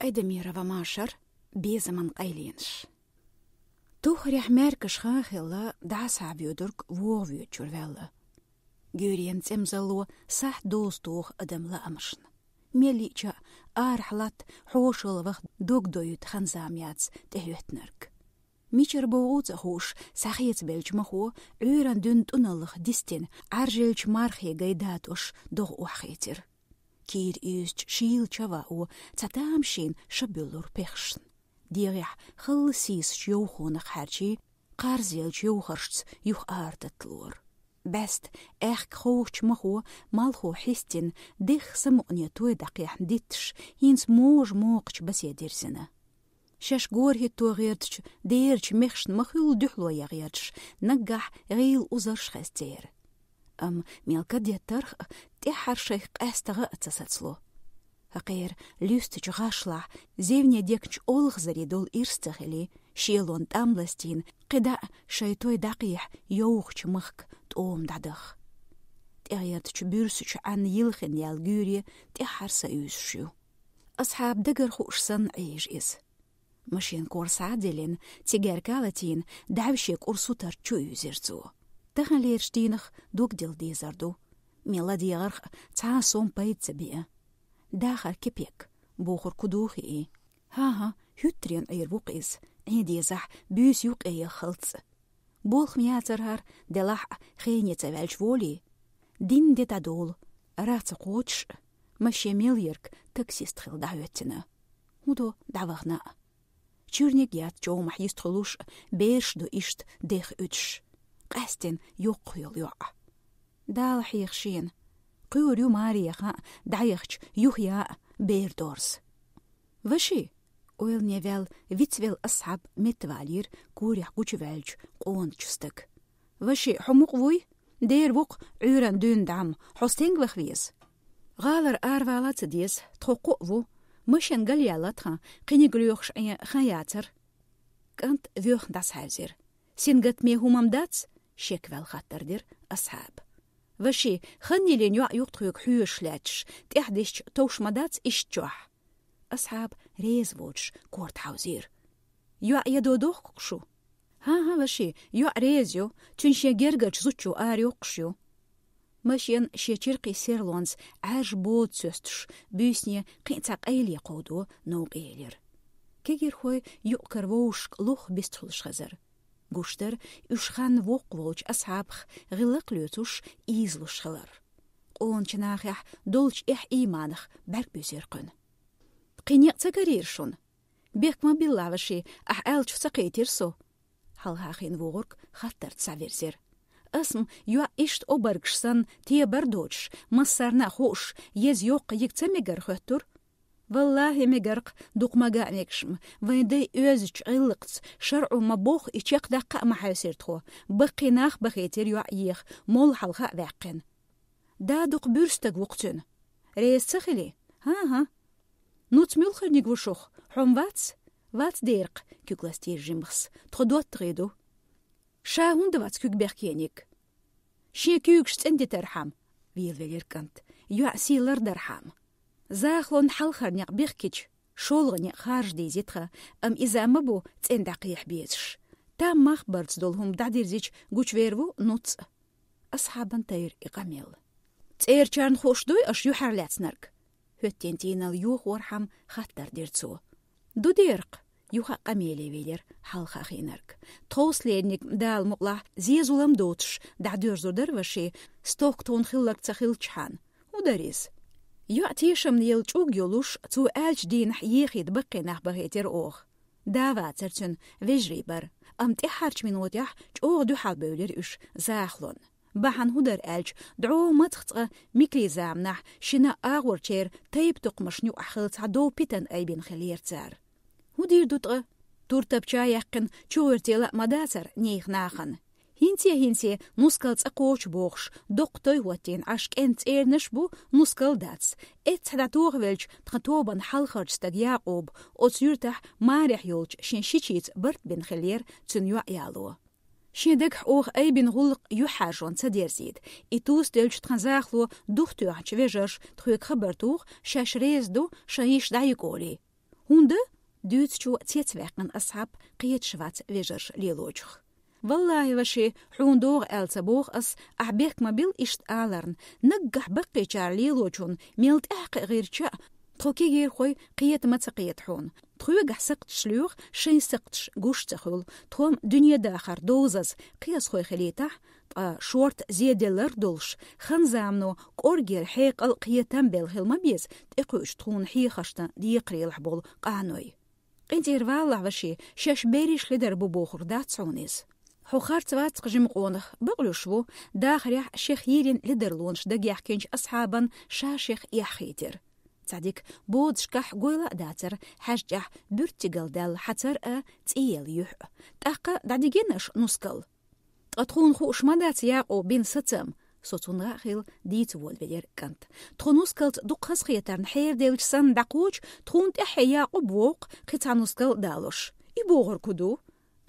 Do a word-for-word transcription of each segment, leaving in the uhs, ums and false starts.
Эдемирова Машар. Безаман къайленаш. Тухарехь маьркӀаж хан хилла, дӀасхьа воьдург вогӀа воьдучуьра ваьлла. Гуьйренан цӀемзалло сахьт доза тоха адам лаамашна. Мел йиъча а, арахь латта хьошалгӀа ваха дог дойта хан-зама яц тӀехӀоьттинарг. Мичара богӀу а ца хууш, схьахецабеллачу махо, Ӏуьйранна дуьйна тӀуналлах дистина, Ӏаржъеллачу мархий гай датӀош догӀа охьахецира. Кийра уьйзучу шийла чавао цхьа тамашийна ша буьллура пехашна. ДегӀехь халла сийсачу йовхонах хьаьрчий, кхарзъеллачу йовхаршца юха арадаталора. БӀаьста, аьхка ховхачу махо, малхо хьистина, дехха самукъане той дӀакхехьна дитташ, хӀинца можа-мокхачу басе дирзина. Шаьш гора хӀитто гӀертачу дерачу мехашна ма-хуьллу дуьхьало ян гӀерташ, наггахь гӀийла узарш хеза церан. Амма мел кадеттарх а, тӀаьххьара шайх къаьстагӀа а ца сацало. ХӀокхеран луьстачу гӀашлахь, зевне декначу олхазарий долу ирс ца хилий, шелонан тӀам ластийна, кхидӀа а шайн той дӀакхехьа йовхачу махка тӀома дӀадаха. ТӀегӀертачу буьрсачу Ӏанна йилхина яьлла гуьйре тӀаьххьара са уьйзуш ю. Асхьаб дагара хууш санна Ӏийжа иза. Машенан кор схьа а деллина, цигаьрка а латийна, дӀаьвше кӀур сутара чу уьйзира цо. Таханлерчу дийнах дог дилла дезар ду. Мел ладегӀарх а цхьа а сом пайда ца беа. Дахар кепек, бохург хӀун ду хии. ХӀан-хӀа, хӀуьттаренна Ӏийр ву-кх иза, Ӏен дезахь, буьйса юккъе яххалц. Болх-м яцара хӀара, делахь а, хене ца ваьлча волий? Дин де дӀадолу, рагӀ ца кхочуш а, машен мел ерг таксист хилла дӀахӀоьттина. ХӀун до дӀавахана а? Чуьрниг яц чомахь йистхуьлуш а, бераш ду иштта дех уьдуш. Къаьстина йоккхах йолу йоӀ. Дала хьеха шена. Кхуьур ю маре яха а, дӀаяхча юха яа а бер дорза. Ваши! Ойлане ваьлла, вицвелла Асхьаб меттавалийра корехь гучуваьллачу къоначу стага. Ваши, хьо мукъа вуй? Дера ву-кх Ӏуьйранна дуьйна дӀа-м, хьо стенга ваха веза? ГӀалара аравала ца деза, тхо кхоъ ву. Машен галъяьлла тхан, кхиниг лоьхуш Ӏен хан яцара. КӀант воьхна дӀасахьаьвзира. Сингаттаме хӀума-м дац? Шекваьлла хаттар дира Асхьаба. Ваши, хан йиллина йоӀ ю-кх тхоьга хьоьжуш лаьтташ, тӀаьхьадисча товш ма дац иштта чохь? Асхьаб реза воцуш корта хьовзийра. ЙоӀ ядо дохку-кх шу? ХӀан-хӀа, ваши, йоӀ реза ю, цуьнан шен гергарчу зудчо арайоккхуш ю. Машен шен чиркхийн серлонца Ӏаьржа бода соьстуш, буьйсане кхин а цхьа къайле кховдо новкъа елира. Кегирхой юкъ-кара вовшашка лохха бистхуьлуш хезара. Гуш дара уьш ханна воккха волчу Асхьабах гӀиллакх а лоьцуш, ийзалуш хилар. Къоначу нахехь долчу эхь-ийманах бӀаьрг буьзира кхуьнан. Кхин некъ ца карийра шуна? Бехк ма билла, ваши, ахь аьллачух ца кхийтира со. Хьалха хиъна вогӀург хаттарца схьавирзира. Ас-м йоӀ иштта обаргаш санна тебар доцуш, массарна а хууш, еза йоккха йига ца мегара хоьттура? Валлахи, мегар-кх, дукха ма гаънегаш-м, вайн дай оьзачу гӀиллакхца, шарӀо ма-бохху, и чекхдаккха а ма хьаьвсира тхо, баккхий нах бахийтира йоӀ еха, молла хьалха а ваьккхина. Да дукха буьрса стаг ву-кх цуьнан. Реза ца хили? ХӀан-хӀа. Нуц муьлхарниг ву шух? Хьо-м вац? Вац дера-кх, куьг ластийра жимахс. Тхо доттагӀий ду. Ша хӀунда вац куьг бехкениг? Шен куьйгаш цӀендитархьама, велавелира кӀант, йоӀ сий лардархьама. Захалонна хьалхара некъ бехкича, шолгӀа некъ харжа дийзи тхан, амма иза а ма бу цӀена дӀакхехьа безаш. Там мах барца долу хӀума дӀадирзича, гучувер ву нуц а. Асхьабан тайра и къамел. ЦӀерачарна хууш дуй аша юьхьарлаьцнарг? ХӀоьттина тийналла йохорхьама хаттар дира цо. Ду дера-кх, юха а къамеле велира хьалха хиънарг. Тховсалерниг, Дала мукъалахь, зен-зулам доцуш дӀадоьрзур дара, ваши, стохка тхуна хилларг ца хилчхьана. ХӀун дара иза? ЙоӀ тешамна елла чӀуг йолуш, цо аьллачу дийнахь ехийта баккхий нах бахийтира оха. Да вацара цуьнан, вежарий бара, амма тӀаьххьарчу минотехь чӀогӀа дуьхьалбевлира уьш захалонна. Бахьана хӀун дара аьлча, дӀо мацах цкъа миклийн заманахь шина а агӀорчеран тайпа-тукхамашна юкъахь хилла цхьа дов питана айбина хиллера цара. ХӀун дийр ду ткъа? Туртапча яьккхина чугӀуьртела а ма дацара нехан нахана. ХӀинце-хӀинце нускал цӀа кхочу бохуш, доккха той хӀоттийна Ӏаш кӀентан цӀеранаш а бу, нускал а дац. Эццахь дӀатохавеллачу тхан тобанан хьалхарчу стага Якъуба оцу юьртахь марехь йолчу шен шичица барт бина хиллера цуьнан йоӀ яло. Шен дагахь оха айбина гӀуллакх юьхьӀаьржонна ца дерзийта, и туса деллачу тхан захало духтоьхначу вежарша тхоьга хабар туху, шаьш реза ду шайн йиша дӀайига олий. ХӀунда? — дуьйцучу цецваьккхина Асхьаб, кхеташ вац вежарша лелочух. — Валлахьи, ваши, хьуна догӀу аьлла ца боху ас, ахь бехк ма билла иштта аларна, наггахь баккхийчара лелочунна мел тӀаьхьакхиа гӀирча а, тхо кегийрхой кхета ма ца кхета хьуна. Тхоьгахь сакхташ лоьху, шайн сакхташ гуш ца хуьлу, тхо-м дуьне дахар довзаза кхиазхой хилийтахь, ткъа шорта зеделлар а долуш, хан-замано кӀоргера хьекъал а кхетам а белла хила ма беза тӀекхуьучу тхуна хьехаршна декхарийлахь болу къаной. КъинтӀера валлахь, ваши, шаьш берриш ледар бу бохург дац хьуна иза. Хьо харц вац-кх, жима къонах, бакълуьйш ву, дахарехь шех йийрина ледарлонаш дагаяьхкинчу Асхьабан ша шех эхь хийтира. Цхьа дика бодашкахь гойла а дацара хьаьжчӀехь буьртигал даьлла хьацар а, цӀиел юьхь а. ТӀаккха дӀадигина аша нускал? — Ткъа тхуна хууш ма дац Якъуб бин Сацам, — со цунна а хилла дийца волавелира кӀант. — Тхо нускалца дукха хазахетарна хьераделча санна дӀакхочу, тхуна тӀаьххье Якъуб воккху, кхин цхьа нускал а далош. И бохург хӀун ду?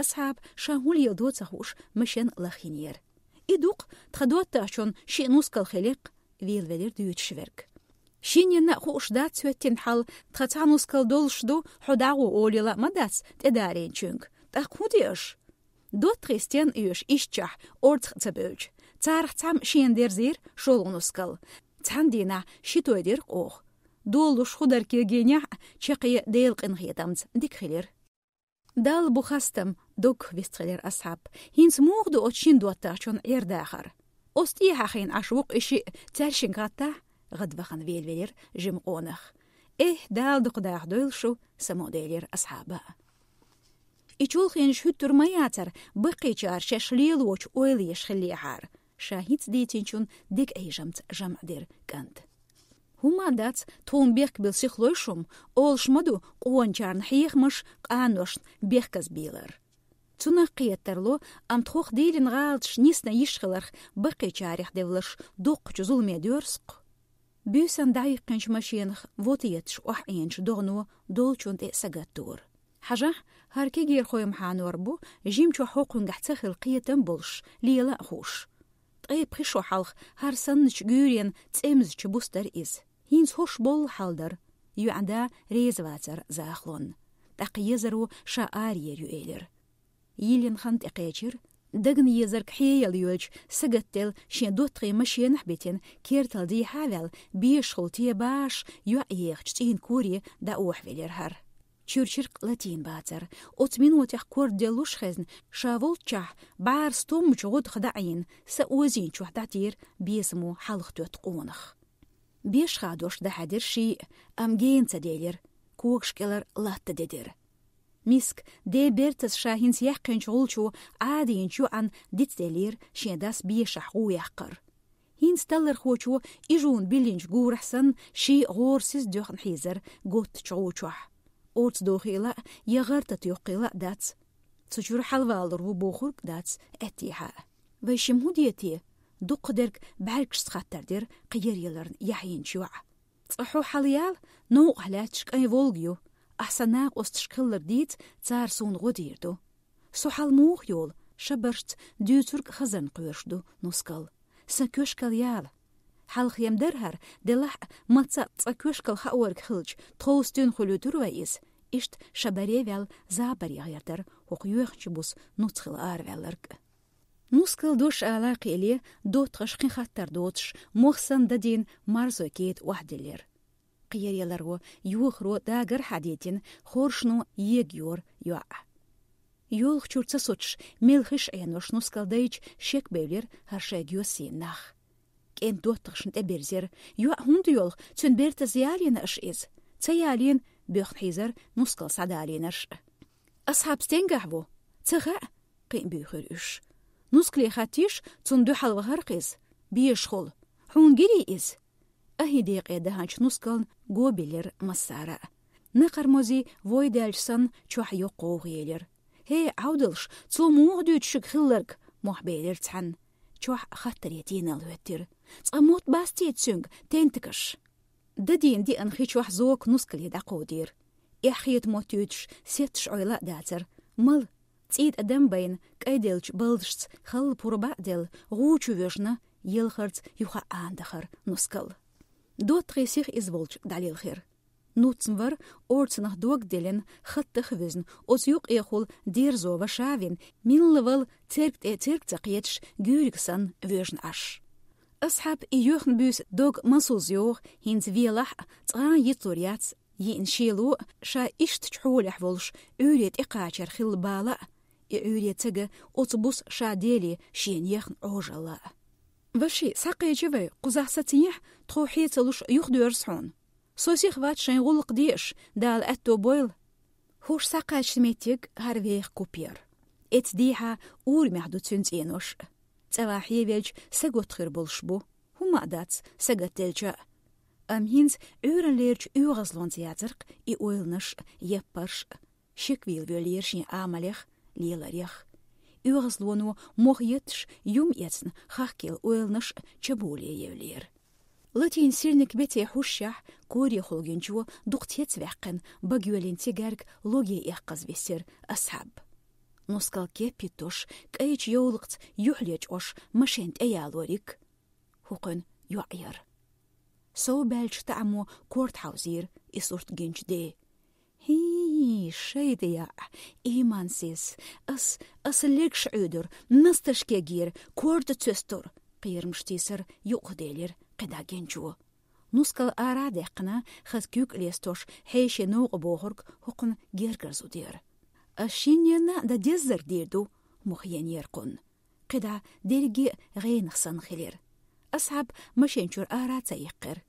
Асхьаб, ша хӀун леладо ца хууш, машен лахйинера. — И ду-кх, тхан доттагӀчун шиъ нускал хилира-кх, — велавелира дуьйцуш верг. — Шинненна а хууш дац хӀоьттина хьал, тхан цхьа нускал долуш ду, хьо дӀагӀо олийла а ма дац тӀедалийначуьнга. ТӀаккха хӀун де аша? ДоттагӀий стенна оьшу ишттачохь, орцах а ца бевлча? Царах цхьамма шена дерзийра шолгӀа нускал. Цхьана дийнахь ши той дира-кх оха. Долалуш хӀун дара кегийнехь а, чаккхе Делан къинхетамца дика хилира. — Далла бу хастам, — доггах вистхилира Асхьаб. — ХӀинца муха ду оцу шина доттагӀчун Ӏер-дахар? Оцу тӀехьа хиъна Ӏаш ву-кх и шиъ цаьршинга гӀаттахь, — гӀадвахана велавелира жима къонах. — Эхь, Дала дукха даха дойла шу, — само делира Асхьаба. И чолхенаш хӀуьттур ма яцара баккхийчара шаьш лелочу ойла еш хиллехьара, — ша хӀинца дийцинчун дика Ӏийжамца жамӀ дира кӀант. — ХӀумма а дац, тхуна бехк билла сихлой шу-м, олуш ма ду къоначарна хьехамаш, къаношна бехказбийлар. Цунах кхетар ло, амма тхох дийлина гӀалаташ нисна йиш хиларх баккхийчарех девлларш доккхачу зуламе доьрзу-кх. Буьйсанна дӀаиккхинчу машенах вота етташ охьаӀеначу догӀано долчунна тӀе сагатдора. Хьажахь, хӀара кегийрхой-м хьанор бу, жимчохь хӀокхуьнгахь ца хила кхетам болуш, лела а хууш. Ткъе пхи шо хьалха хӀара санначу гуьйренан цӀемзачу буса дара иза. ХӀинца хӀорш болла хьал дара. ЙоьӀан да реза вацара захалонна. ТӀаккха езаро ша араер ю элира. Йиллина хан тӀекхечира. Дагна езарг хьеяла йоьлча, сагатделла шен доттагӀий машенахь битина, кертал дехьа а ваьлла, бешахула тебаш, йоӀ ехачу цӀийнан коре дӀаохьавелира хӀара. Чуьрчиркх латийна бацара. Оцу минотехь корта деллуш хезна, ша волччахь, бӀара стоммачу гӀодах дӀаӀийна, са озийначохь дӀатийра безамо хьалха тоьтту къонах. Беш хадош дӀахьаьдира ший, амма гена ца делира, когаш кӀелара латта дедира. Миска, ден бертаза ша хӀинца яьккхинчу гӀулчо Ӏадийначу йоӀана дицделлера шен дас бешахь гӀу яккхар. ХӀинца таллархочо ижуна биллинчу гурахь санна, ший гӀорасиз доьхна хьийзара готтачу гӀу чохь. Орца дохийла а, я гӀар-тата йоккхийла а дац. Цу чуьра хьалавалур ву бохург а дац аьттехьа. Вай шимма хӀун де те? Дукхахдерг бӀаьргашца хаттар дира кхиеръяларна яхьийначу йоӀа. Цкъа хьо хьалаяла, новкъахь лаьтташ кӀайн Волга ю. Ахьа сан накъосташка хилларг дийца, цара суна гӀо дийр ду. Со хьал муха йолу, шабаршца дуьйцург а хазарна кхоьруш ду нускал. Сан коьшкал яла. Хьалха ем дара хӀара, делахь а, маца а цкъа коьшкал хаорг хилча, тховса дуьйна хуьлуьйтур вай иза. Иштта шабаре а ваьлла, забаре гӀертара хӀокху йоьхначу буса нуц хила араваьлларг а. Нускал дош ала а кхиале, доттагӀаша кхин хаттар доцуш, мох санна дадийна марзой кета охьадиллира. Кхиеръяларо, йохаро дагар хьадийтина, хоршуно ега йора йоӀ. Йолхачуьра ца соцуш, мелхиш а Ӏенош нускал дайча, шекбевлира хӀара шайга йоссийна нах. КӀентан доттагӀашна тӀебирзира: «ЙоӀ хӀунда йолху, цуьнан бертаза ялийна аша иза?» «Ца ялийна», — боьхна хьийзара нускал схьадалийнарш а. «Асхьаб стенгахь ву?» «Ца хаьа», — кхин а буьйхира уьш. «Нускале хаттийша, цунна дуьхьал вахара-кх иза. Безаш хуьлу. Хьуна гирий иза?» Ахи декъе даханчу нускална го биллира массара а. Накхармозий вой даьлча санна чохь йоккха гӀовгӀа елира. «ХӀей, Ӏовдалш, цо муха дуьйцу шуьга хилларг?» — мохь белира цхьаьна. Чохь хаттаре тийналла хӀоьттира. «Цкъа мотт бац те цуьнга, тентакаш?» Дадийна диъна хи чохь Зока нускале дӀакховдийра. Эхь хетамо туьйтуш, сетташ Ӏойла а дацара. Мала, цӀий тӀе дам байна, кӀайделлачу балдашца халла пурба а делла, гӀу чу воьжна, елхарца юха а Ӏанадахара нускал. ДоттагӀий сиха иза волчу дӀалилхира. Нуц ма вара, орцанах дог делина, хаттах вуьзна, оцу юккъехула дерзо ваша а вина, милла вала церг тӀе церг ца кхеташ, гуьйриг санна воьжна Ӏаш. Асхьаб и юьхна буьйса дог масалза йогӀу, хӀинца велахь а, цкъа а йицлур яц, йиъна шело а, ша иштта чухьолехь волуш, Ӏуьйре тӀекхачар хилла бала а, и Ӏуьйре ца ган оцу буса ша деле шена ехна Ӏожалла а. Ваши, схьакхечи вай, кхузахь сацийхьа, тхо хье ца луш юхадоьрзу хьуна. Со сиха вац, шайн гӀуллакх де аша, Дала аьтто бойла. ХӀорш схьакхаьчна меттиг хӀара веха куп яра. Эцца дехьа урамехь ду цуьнан цӀенош. ЦӀа ван хьевелча, сагатта хир болуш бу. ХӀумма а дац, сагатделча а. Амма хӀинца Ӏуьйранна лерчу оьгӀазлонца яцара-кх и ойланаш а, яппарш а. Шеквийла воьллера шен амалех а, леларех а. ОьгӀазлоно мох етташ, юм эцна, хахкийла ойланаш а чаболе евлера. Латийна сирник беце хьушшехь, корехула гинчо дукха цецваьккхина, багайоьллина цигаьрга логе эккхаза висира Асхьаб. Нускал кеп йиттош, кӀайчу йовлакхца юьхь лечкъош машен тӀеялориг. ХӀокхуьнан йоӀ яра. Сов баьллачу таӀамо корта хьовзийра и сурт гинчу ден. ХӀий, шайтӀа яӀ, иймансиз! Ас, ас легаш Ӏуьйдура, насташ кегйира, корта цуьстура, кхерамаш тийсар юкъахделира кхидӀа гинчо. Нускал ара а даьккхина, хаза куьг а лестош, хьеший новкъа бохург хӀокхунна гергара зудера. Ас шинненна а дан деззарг дийр ду, муха енера кхунна. КхидӀа дерриге а гӀенах санна хилира. Асхьаб машен чуьра ара а ца йиккхира.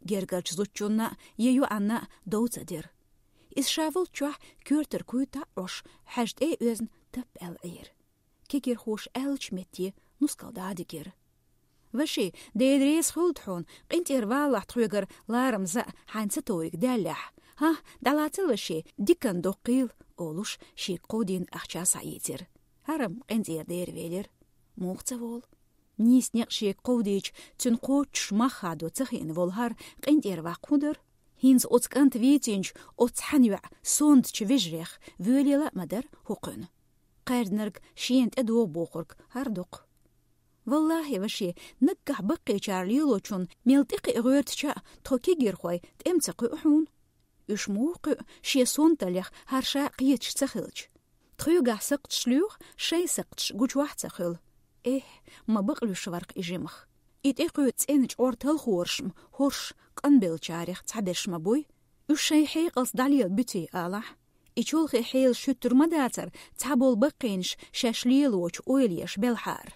Гергарчу зудчунна а, я йоӀанна а дов ца дира. Иза ша волччохь коьртара куй таӀош, хьаьжа тӀе а оьзна, тап аьлла Ӏийра. Кегирхоша аьллачу метте нускал дӀа а дигира. Ваши, Дела реза хуьлда хьуна, къинтӀера валалахь тхоьгара ларам-заа хьайна ца товриг даьллехь. ХӀа, дӀалацал, ваши, диканна доккхийла, олуш, шега кховдийна ахча схьаийцира. ХӀара-м къинтӀера дера велира. Муха ца волу? Нийса некъ шега кховдийча, цуьнан кхоччуш мах хадо ца хиъна волу хӀара къинтӀера ваккха хӀун дара? ХӀинца оцу кӀанта вийцинчу оцу цхьана йоӀ сонтачу вежарех воьлийла а ма дара хӀокхуьнан. Кхаьрдинарг шена тӀедогӀу бохург хӀара доккху. Валлахьи, ваши, наггахь баккхийчара лелочунна мел тӀекхиа гӀоьртича а, тхо кегирхой тӀе-м ца кхуьу хьуна. Уьш муха кхуьу, шен сонталлех хӀара ша кхеташ ца хилча? Тхоьгахь сакхташ лоьху, шайн сакхташ гучохь а ца хуьлу. Эхь, ма бакълуьйш вара-кх и жимах. И тӀекхуьу цӀена чкъор талхораш-м хӀорш къанбеллачарех цхьаберш ма буй. Уьш шайн хьекъалца дӀалела буьтий алахь? И чолхе хьелаш хӀуьттур ма дацара, цхьаболу баккхийнаш шаьш лелочу ойла еш белхьара.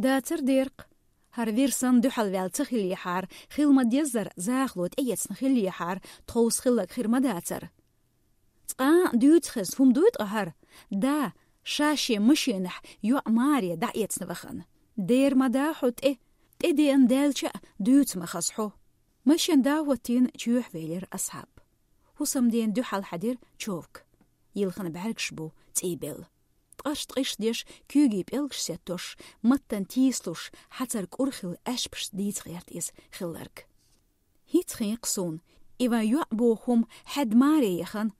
Дацар дера-кх. ХӀара вир санна дуьхьал ваьлла ца хиллехьара, хила ма-деззара захало тӀеэцна хиллехьара, тховса хилларг хир ма дацара. Цкъа а дуьйцу хезна хӀума дуй ткъа хӀара? Да, ша шен машенахь йоӀ маре дӀаэцна вахана. Дера ма да хьо тӀе, тӀедеана даьлча а дуьйцу ма хаза хьо. Машен да а хӀоттийна чоьхьа велира Асхьаб. ХӀусамдена дуьхьал хьаьдира човка. Йилхина бӀаьргаш бу цӀийбелла. Ткъарш ткъиш деш, куьйгийн пӀелгаш сеттош, маттана тийсалуш, хьацар кӀур хилла аьшпашца дийца гӀерта иза хилларг. ХӀинца хьекха суна, и вайн йоӀ боху хӀума хьаьдда маре яхана,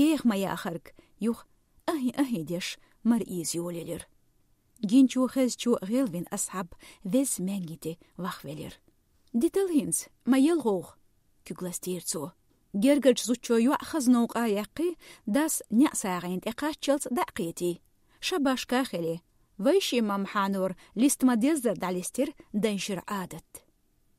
еха ма яхарг, юха ахӀи-ахӀи деш, мара ийза йолаелира. Гинчо, хезчо гӀелвина Асхьаб веза маьнгите вахвелира. Дитал хӀинца, ма ела гӀовгӀа, куьг ластийра цо. Гергарчу зудчо йоӀ хаза новкъа а яьккхий, дас неӀ сагӀина тӀекхаччалц дӀа а кхетий. Ша башка а хили. Вайшимма Мхьанора листа ма-деззара дӀалистира дайшира Ӏадат.